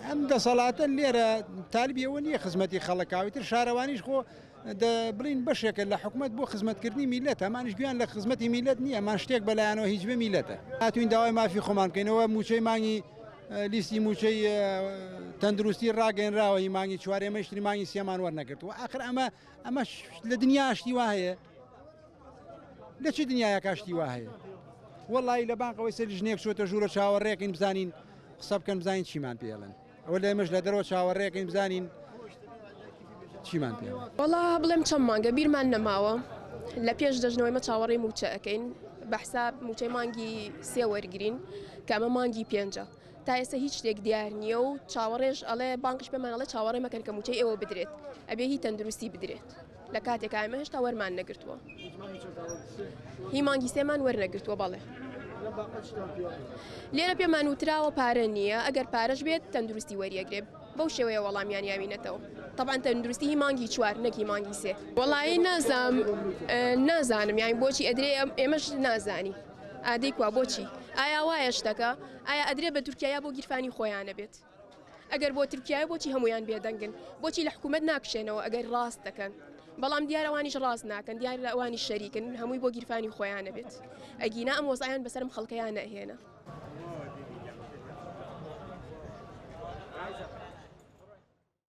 ئەم دەسەڵاتە لێرە تالبی ئەوە نییە خزمەتی خەڵکاوی تر شارەوانیش خۆ بڵین بەشێکە لە حکومت بۆ خزمەتکردنی میلەت ئەمانش گویان لە خزمەتی میلەت نییە ئەمان شتێک بەلایەنەوە هیچ بێ میلەتە هاتوین داوای مافی خۆمان بکەینەوە موچەی مانگی لیستی موچەی تەندروستی ڕاگەنراوە هی مانگی چوار ئێمەش تری مانگی سێمان وەرنەگرتووە ئاخر ئەمە ئەمە لە دنیا شتی وا هەیە لە چ دنیایەکا شتی وا هەیە وەڵی لە بانقەوەی سەر ژنێک چۆتە ژوورە چاوەڕێکین بزانین قسە بکەن بزانین چیمان پێڵێن ئەوە لە ئێمەش لە دەرەوە چاوەڕێکین بزانین چیمان پێ وەڵا بڵێم چەند مانگە بیرمان نەماوە لە پێش دەژنەوەی مە چاوەڕێی موچە ئەەکەین بە حساب موچەی مانگی سێ وەرگین کە ئەمە مانگی پێنجە تا ئێستا هیچ شتێک دیار نییە و چاوەڕێش ئەڵێ بانقش پێمان ئەڵێ چاوەڕێ مەکەن کە موچەی ئێوە بدرێت ئەبێ هی تەندروستی بدرێت لە کاتێکا ئێمە هێشتا وەرمان نەگرتووە هی مانگی سێمان وەرنەگرتووە بەڵێ لێرە پێمان وتراوە پارە نییە ئەگەر پارەش بێت تەندروستی وەریەگرێ بەو شێوەیە وەڵامیان یاوینەتەوە طبعا تەندروستی هی مانگی چوار نەکی مانگی سێ وەڵایی نازام نازانم یان بۆچی ئەدرێ ئێمەش نازانی ئادەی کوا بۆچی ئایا وایە شتەکە ئایا ئەدرێ بە تورکیا بۆ گیرفانی خۆیانە بێت ئەگەر بۆ تورکیایە بۆچی هەموویان بێدەنگن؟ بۆچی لە حکومەت ناکشێنەوە ئەگەر ڕاست دەکەن؟ بەڵام دیارە ئەوانیش ڕاست ناکەن، دیارە ئەوانیش شەریکن، هەمووی بۆ گیرفانی خۆیانە بێت. ئەگینا ئەم وەزعەیان بەسەر ئەم خەڵکەیا نەئەهێنا.